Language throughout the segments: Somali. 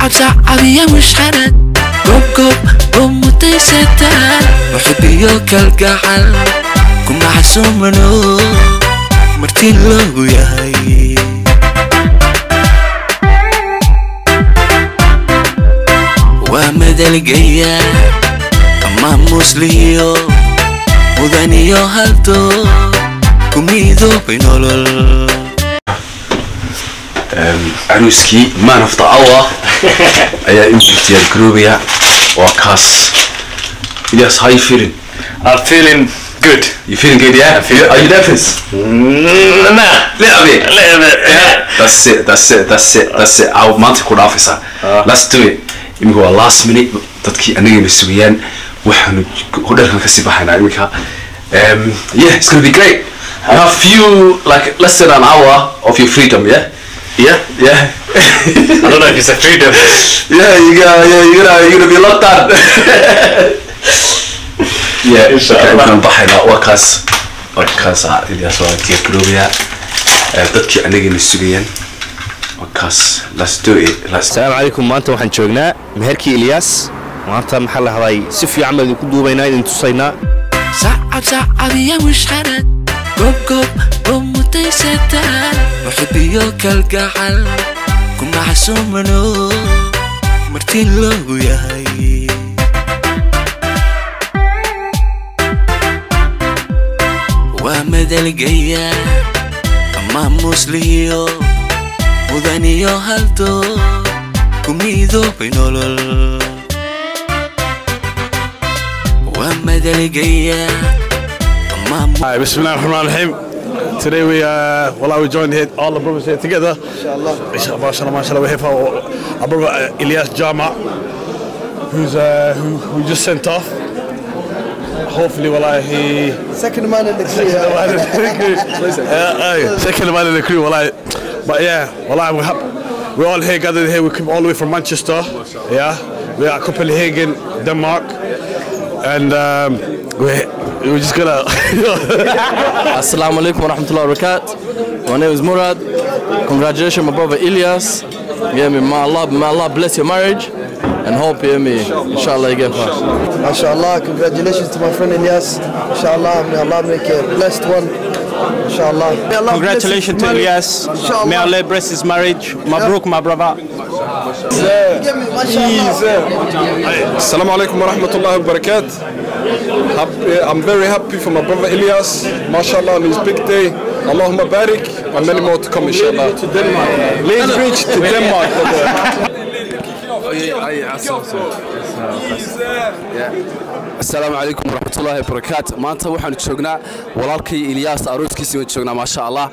Sacab sacabiya mushxarad goobgoob oo mutaysataa muxibiyo kalgacal ku macsuumano marti loogu yahay. Waa madalgaya maamusliyo mudaniyo haldo ku midoobay nolol. Caruuskii man of the hour ayaa imika diyaar garoobaya. Waa kaas. Ilyas, how you feeling? I'm feeling good. You feeling good, yeah? Are you nervous? Nah. Little bit. A little bit. Yeah. That's it, that's it, that's it, that's it. Aw, maanta ku dhaafaysaa. Let's do it. Imika waa last minute, dadkii anagayna sugayaan, waxaanu hodheelkan kasii baxaynaa imika. Yeah, it's gonna be great. You have few, like, less than an hour of your freedom, yeah? Yeah. Yeah. I don't know if it's a freedom. Yeah, you're gonna be locked down. Yeah, Inshallah. Waxaan baxaynaa, waa kaas. Waa kaas, Ilyas waa diyaar garoobayaa. Dadkii anagayna sugayaan. Waa kaas. Let's do it. Let's Asalaamu calaykum. Maanta waxaan joognaa meherkii Ilyaas. Maanta maxaa la haday, si fiican baan idinku duubaynaa, idin tusaynaa. Sacab sacabiya mushxarad goobgoob oo mutaysataa muxibiyo kalgacal ku macsuumano marti loogu yahay. Waa madalgaya maamusliyo mudaniyo haldo ku midoobay nolol. Waa madalgaya. Hi, Bismillah ar-Rahman ar-Rahim. Today we, well, we joined here, all the brothers here together. Inshallah. Inshallah, mashallah, mashallah. We're here for our brother Ilyas Jama, who we just sent off. Hopefully, well, he Second man in the crew. Second man in the crew. Yeah, aye, second man in the crew. Well, but yeah, well, we're happy. We're all here gathered here. We came all the way from Manchester. Yeah, we're at Copenhagen, Denmark, and we're just gonna. Assalamu alaikum wa rahmatullahi wa barakatuh. My name is Murad. Congratulations, my brother Ilyas. Yeah, me, may Allah bless your marriage and hope you me, inshallah, you get fast. MashaAllah, congratulations to my friend Ilyas. Inshallah, may Allah make it a blessed one. Inshallah. May Allah bless his Congratulations to marriage. Ilyas. Inshallah. May Allah bless his marriage. Mabruk, my brother. Get me, mashallah. Assalamu alaikum wa rahmatullahi wa barakatuh. I'm very happy for my brother Ilyas, mashallah, on his big day. Allahumma barik, and many more to come, inshallah. To Denmark. Lady to Denmark, brother. Asalaamu calaykum waraxmatullaahi wabarakaatu. Maanta waxaanu joognaa walaalkay Ilyaas arooskiisii waan joognaa. Maasha Allah,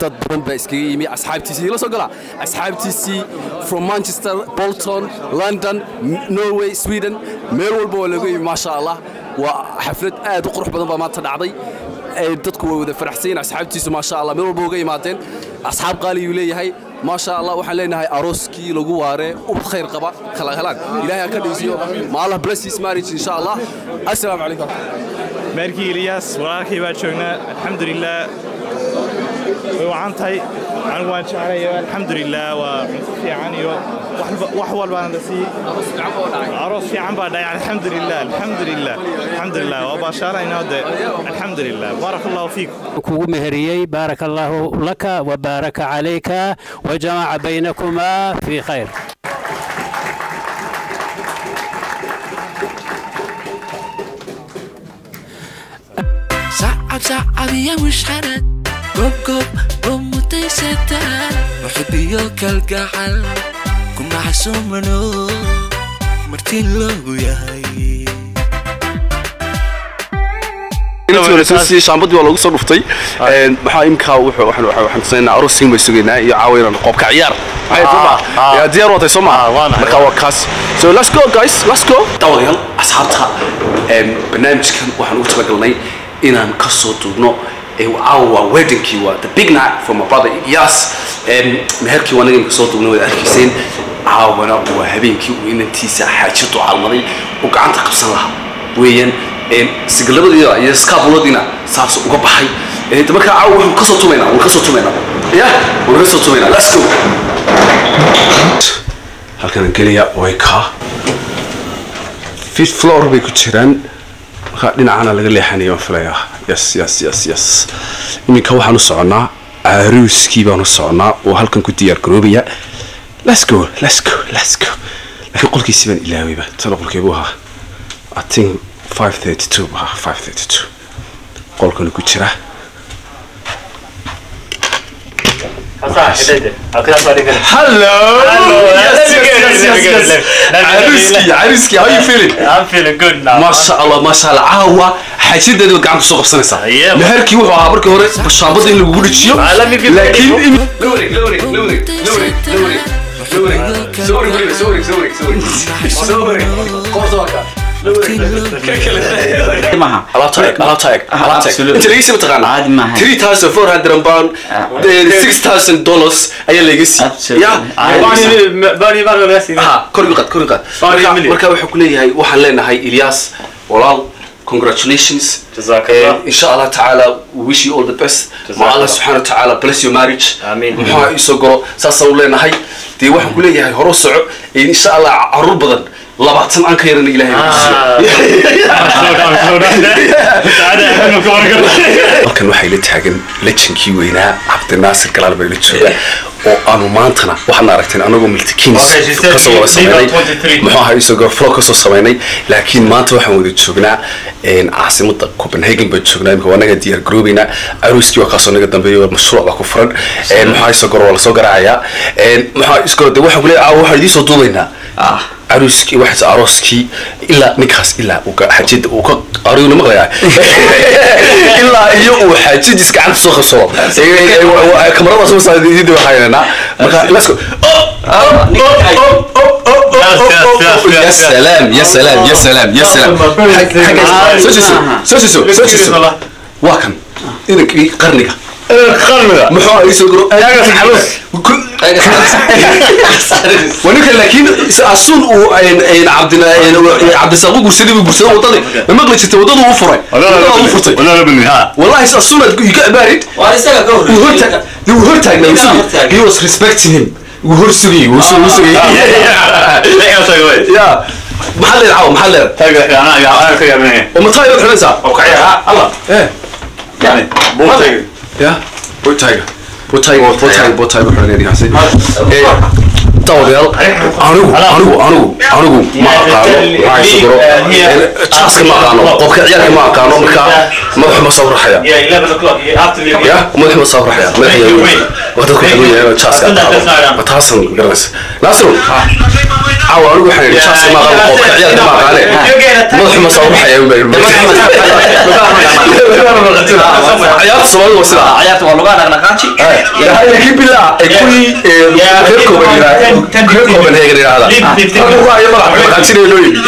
dad badan baa iskaga yimi, asxaabtiisii ila soo gala, asxaabtiisii from Manchester, Bolton, London, Norway, Sweden, meel walba waa lagu yimi. Maasha Allah, waa xaflad aad u qurux badan baa maanta dhacday. Dadku way wada faraxsan yihiin, asxaabtiisu maasha Allah meel walba uga yimaadeen. Asxaab qaaliyuu leeyahay, maasha Allah. Waxaan leenahay arooskii lagu waare, ubad khayr qaba kala helaan Ilaahay ha ka dhigsiyo. Ma Allah bless his marriage, insha Allah. Assalaamu calaykum. Meherkii Ilyas walaalkay baa joognaa. Alxamdulilah, way wacan tahay. Anigu waan jeclay, alxamdulilah. Waa cunto fiican iyo wax walbaana la siiyey. Aroos fiican baa dhacay, alxamdulilah, alxamdulilah, alxamdulilah. Waa baashaalaynaa de, alxamdulilah. Baaraka Allahu fiikum. Kugu meheriyey. Baaraka Allaahu laka wa baaraka calayka wa jamaca baynakumaa fii khayr. Sacab sacabiya mushxarad goobgoob oo mutaysataa muxibiyo kalgacal ku macsuumano marti loogu yahay. Shaambadii waa loogu soo dhuftay. Maxaa imkaa waxaan tusaynaa aroosin bay sugaynaa iyo caawa inaan qoobka ciyaar. Maxay soo yaa diyaar watay soo ma marka waa kaas. So let's go, guys, let's go. Daawadayaal, asxaabta, barnaamijkan waxaan ugu talagalnay inaan ka soo duubno caawa waa weddingkii, waa the big night for my brother Ilyas. Meherkii waa naga imka soo duubnay, waad arkayseen. Caawana waa habeenkii uu inantiisa xaajadu caalmaday uu gacanta qabsan lahaa weeyaan. Sigalabadiina iyo skaabuladiina saas uga baxay. Marka caawa waxaan kasoo tumaynaa, waan kasoo tumaynaa, ya, waan kasoo tumaynaa. Let's go. Halkan gelaya way ka fifth floor bay ku jiraan. Marka dhinacana laga leexanayo filayaa. Yes yes yes yes. Iminka waxaan u soconaa aruuskii baan u soconaa oo halkan ku diyaar garoobaya. Let's go, let's go, let's go. Laakiin qolkiisii baan ilaawayba. Talo qolkee buu ahaa? I think 532 buu ahaa, 532. Qolkan ku jira. Hello. Yes, yes, yes, yes. Aruski, Aruski, how you feeling? I'm feeling good now. MashaAllah, MashaAllah. Caawa xaajideedu gacan ku soo qabsanaysaa. Meherkii wuxuu ahaa markii hore shaambada in lagu dhajiyo. Laakiin lowri lowri lowri lowri lowri lowri. Sorry, sorry, sorry, sorry. Sorry. Qorto ka. Alaabta eeg, alaabta eeg, alaabta eeg. Inta laga sii taqaanaa? 3400 pound, $6,000 ayaa laga siiyey. Ya, ha, kor u qaad, kor u qaad. Marka wuxuu ku leeyahay waxaan leenahay Ilyas walaal, congratulations. Jazakallah. Insha Allah ta'ala, we wish you all the best. Ma Allah subhanahu wa ta'ala bless your marriage. Amiin. Muxuu isoo goro saasaan u leenahay. Dee waxaan ku leeyahay hore u soco, insha Allah caruur badan 20 aan ka yarana Ilaahay ku siiyo. Halkan waxay la taagan lejankii weynaa Cabdinaasir Galaal bay la joogaa oo aanu maantana waxaan aragteen anagoo Miltikins ka soo wada sameynay, muxuu ahaa isagoo flow ka soo sameynay. Laakiin maanta waxaan wada joognaa caasimadda Copenhagen baan joognaa. Imika waa naga diyaar garoobeynaa aruuskii waa kaasoo naga dambeeyay, mashruuc baa ku furan. Muxuu ahaa isagoo waa lasoo garaacayaa. Muxuu ahaa isagoo dee waxaan ku leeyahay waxaan idiin soo duubaynaa aruuskii, waxaas arooskii ilaa ninkaas ilaa uu xaajida uu ka ariguna maqlayaa ilaa iyo uu xaajadiis gacanta soo qabsado kamarada soo saar idin waxaynaa. Marka let's go. Ya salaam, ya salaam, ya salaam, ya salaam. Soo jeeso, soo jeeso, soo jeeso. Waa kan inankii qarniga qarniga muxuu ahaa isoo garo waninka. Laakiin asuun uu Cabdisaaq u guursaday buu guursaday wadadii ma maqli jirtay, wadadu u furay, wadada u furtay. Wallahi as soon as you get married wuu hor taagnaa, he was respecting him, wuu hor sugayay, wuu sugayay. Ya maxaa leedahay caawa, maxaa leedahay oo matay baad xidhanaysaa? Allah eh ya bow-tie, bow-tie, bow-tie, bow-tie wuxuu leeyahay. Daawadayaal, anigu anigu anigu anigu ma aqaano maxaa isu garo jaaska, ma aqaano qofka ciyaalka, ma aqaano. Marka madaxu ma soo raxaya, ya madaxu ma soo raxaya, madaxaya waa dadku waxay leeyahay jaaska aqaano ma taasan garanaysa. Naasir caawa anigu waxaan idhi jaaska ma aqaano, qofka ciyaalka ma aqaane, madaxu ma soo raxaya. Ciyaarta Soomaalida waa sidaa, ciyaarta waa lugaa dhaqdhaqaaji. Laakiin bilaa kuwii reer Copenhagen, reer Copenhagen yidhaahda halka ku haya madaxa dhaqaajinaya loo yimi.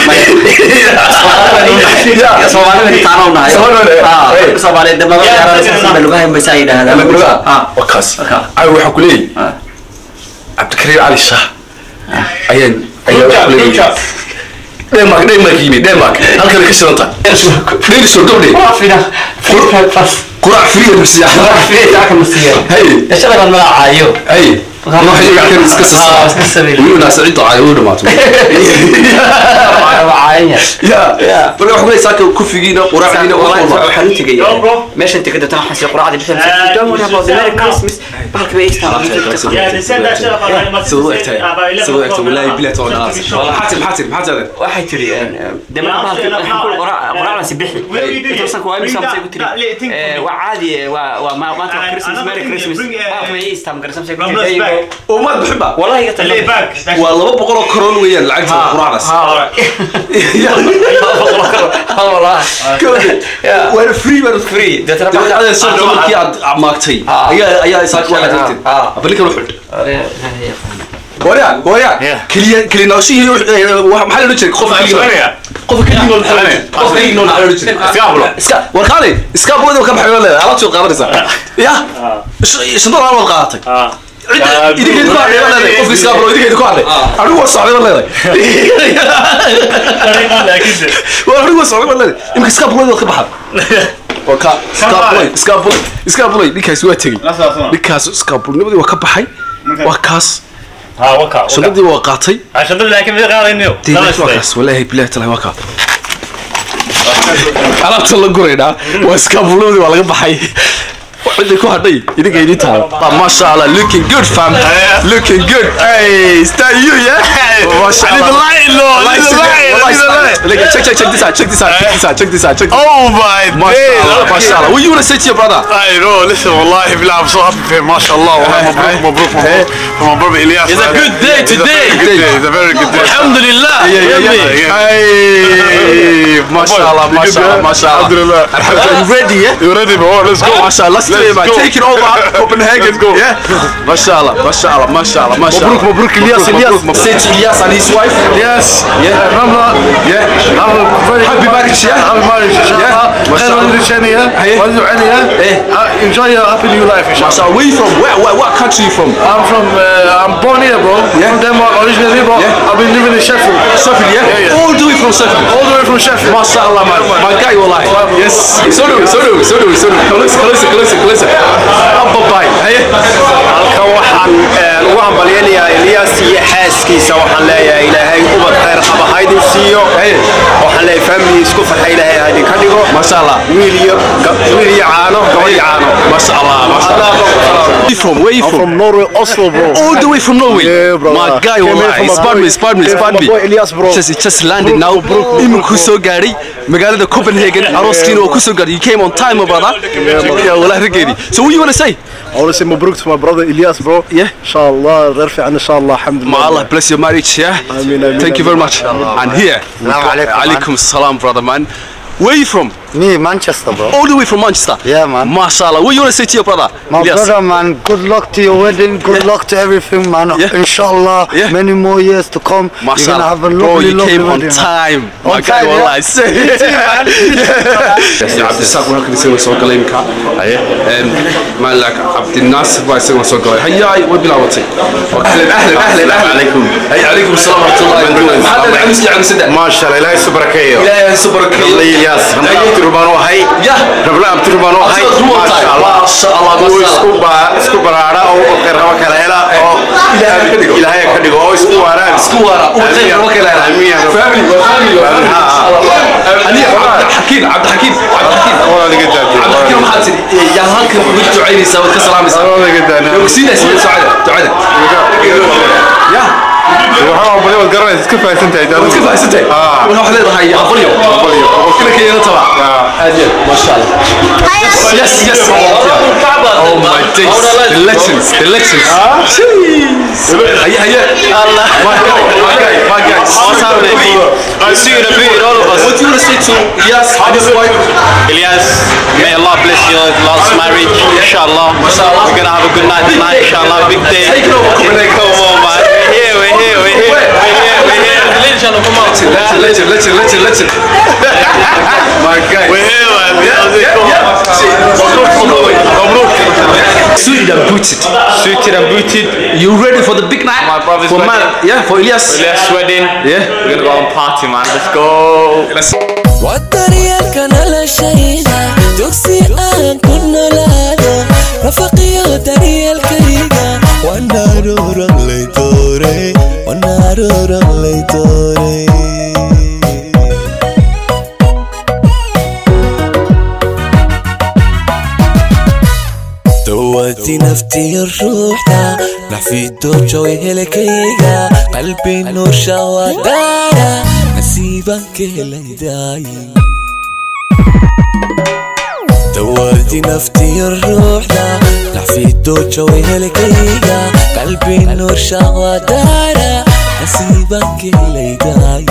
Soomaalida intaana u nahay Soomaaliya dee maba ciyaaraan lugaha baysaa yidhaahdaan. Waa kaas. Caawa waxaan ku leeyahay Cabdikariim Cali Shah ayaan ayaa waxaan ku leeyahay Denmark, Denmark yimi, Denmark halkan ka shidan tahay Danish oo gabdhe quraac free ah masiya, hay shalay baan magacaayo hay kan iska sasawiyuu naas cidda caayo u dhamaato. Ya marka waxaan ku leeyahay saaka kufigiina quraacdiina wax walba waxaan u tegay meeshan tegay dadna waxaan sii quraacdi bixin. Don't worry about the Merry Christmas bahalka bay istaa. Soo egtay, soo egtay, wallahi bilaa toona. Maxaa tiri, maxaa tiri? Waxay tiri de ma bahalka waxaan ku quraacdaasi bixi inta ku waa samsay ku tiri waa caadi, waa maanta waa Christmas, Merry Christmas bahalka bay istaa ma garasam say ku tiri. Oo maad bixin ba? Wallahi iga tagay. Waa 200 karoon weeyaan lacagta quraacdaas. Waana free, waana free. Dabeecada soo markii aad maagtay ayaa isaak waxaad tagtay abalinkan wuxuu waryaa waryaa keliya keliya naashihii maxaa la odhan jiray qofka keliya, qofka keliya nool maxaa la odhan jiray, qofka keliya nool maxaa la odhan jiray? Iskaabulo. Iska war kaalay, iskaabulada ka baxay leedahay alaabtii qaadanaysaa ya shantada waad qaadatay. Cidda idinkeedu ku hadhay leedahay qofka iskaabulo idinkeedu ku hadhay, anigu waa socday leedahay, war anigu waa socday leedahay. Imika iskaabulada waad ka baxday, waa ka iskaabulay, iskaabulay, iskaabulay. Ninkaasi waa tegey, ninkaas iskaabulnimadii waa ka baxay, waa kaas. Ha waka. Shandadii waa qaatay. Shandadii laakiin mid qaadaynayo. Waa wallahi billahi talahi waa ka. Alaabta la guraynaa waa iskaabuloodii waa laga baxay. Cidii ku hadhay idinka idin tahay. Masha Allah, looking good fam. Looking good. Hey, is that you, yeah? Masha Allah. I need the light, Lord. I need the light. I need the light. Look, check check check this out. Check this out. Check this out. Check this out. Check. Oh my days. Masha Allah. What you want to say to your brother? I know. Listen, wallahi, billah, I'm so happy for him. Masha Allah. Wallahi, mabruk, mabruk, mabruk. For my brother Ilyas. It's a good day today. It's a very good day. Alhamdulillah. Yeah. Hey, masha Allah, masha Allah, masha Allah. Alhamdulillah. Alhamdulillah. You ready, yeah? You ready, bro? Let's go. Masha Allah. Let's do it, man. Take it over Copenhagen. Let's go. Yeah. Masha Allah, masha Allah, masha Allah, masha Allah. Mabruk, mabruk, Ilyas, Ilyas. Say to Ilyas and his wife. Yes. Yeah. Ramla. Yeah. Have a very happy marriage, yeah. Happy marriage, inshallah. Yeah. Enjoy your happy new life, inshallah. Masha Allah. Where you from? Where, what country you from? I'm from, I'm born here, bro. Yeah. From Denmark originally, but yeah. I've been living in Sheffield. Sheffield, yeah? Yeah, yeah. All the way from Sheffield. All the way from Sheffield. Masha Allah, man. My guy, wallahi. Yes. So do we, so do we, so do we, so do we. Closer, closer, closer, closer. Bye. Halkan waxaan ugu hambalyaynayaa Ilyas iyo xaaskiisa. Waxaan leeyahay Ilaahay ubad khayr qaba ha idin siiyo. Waxaan leeyahay family isku farxay Ilaahay ha idinka dhigo. Masha Allah. Wiil iyo caano, gabadh iyo caano. Masha Allah, masha Allah. Where you from? Where you from? I'm from Norway, Oslo, bro. All the way from Norway. Yeah, bro. My guy, wallahi. Pardon me, pardon me, pardon me. My boy Ilyas, bro. Just landed now. Iminku soo gaaray magaalada Copenhagen. Arooskiina waa ku soo gaaray. You came on time, my brother. Yeah, wallahi rageedi. So what you want to say? I want to say mabruk to my brother Ilyas, bro. Yeah. Inshallah, reer fiican inshallah, alhamdulillah. Ma Allah bless your marriage, yeah. Ameen, ameen. Thank you very much. And here, alaikum salam, brother man. Where are you from? Me, Manchester, bro. All the way from Manchester? Yeah, man. MashaAllah. What do you want to say to your brother? My Ilyas? brother, man, good luck to your wedding. Good luck to everything, man. Yeah. Inshallah, yeah. Many more years to come. MashaAllah. You're going to have a lovely, bro, you lovely came wedding, on time. Man. On time, yeah. You too, man. Cabdisaaq waxaa kale soo galay imka. Malak Cabdinaasir baa isaguna soo galay. Hayaay, way bilaabatay. Ahlan, ahlan, ahlan, ahlan. Alaykum. Hay alaykum salaam wa rahmatullahi wa barakatuh. Maxaa dhacay miski cunusada? Maasha Allah, Ilaahay isu barakeeyo. Ilaahay isu barakeeyo. Ilyas, Rabla ahay. Rabla abtirban ahay. Maasha Allah. Maasha Allah, maasha Allah. Isku baraara oo khayr qaba kala hela oo Ilaahay ka dhigo oo isku waaraan. Isku waara oo khayr qaba kala hela. Amiin. Family, family, family. Ali Cabdi Xakiin, Cabdi Xakiin, Cabdi Xakiin. Walaal iga daadi. Cabdi Xakiin maxaad tiri? Yaa halkan ugu ducaynaysaa waad ka salaamaysaa. Walaal iga daadi. Ogsiinaysaa ducada, ducada. Ya. Waxaan badan wad garanaysaa iska fahansantahay. Waad iska fahansantahay. Waxaad leedahay aqbalyo. Aqbalyo. Kala keena taba. Aad iyo masha Allah. Yes, yes. Oh my days. The legends, the legends. Jeez. Haye, haye. Allah. My guy, my guy, my guy. What's happening? I see you in a bit, all of us. What do you want to say to Ilyas and his wife? Ilyas, may Allah bless your last marriage, inshallah. Mashallah. We're gonna have a good night tonight, inshallah. Big day. Take it over, Copenhagen. Come on, man. We're here, we're here, we're here, we're here, we're here. Come on. Legend, legend, legend, legend, legend. My guy. We're here, man. Yeah, yeah, yeah. Suited and booted. Suited and booted. You ready for the big night? My brother's for wedding. Man, yeah, for Ilyas. Ilyas wedding. Yeah. We're gonna go and party, man. Let's go. Let's. والطريق noloshayda dugsi aan ku noolaado rafaqiyo daryeelkayga wanaaruranlaytoore. Dawati naftiyo ruuxda naxfido jawi helkayga qalbi nuursha wadaara nasiiban ka helaydaay. Dawati naftiyo ruuxda naxfido jawi helkayga qalbi nuursha wadaara nasiiban ka helaydaay.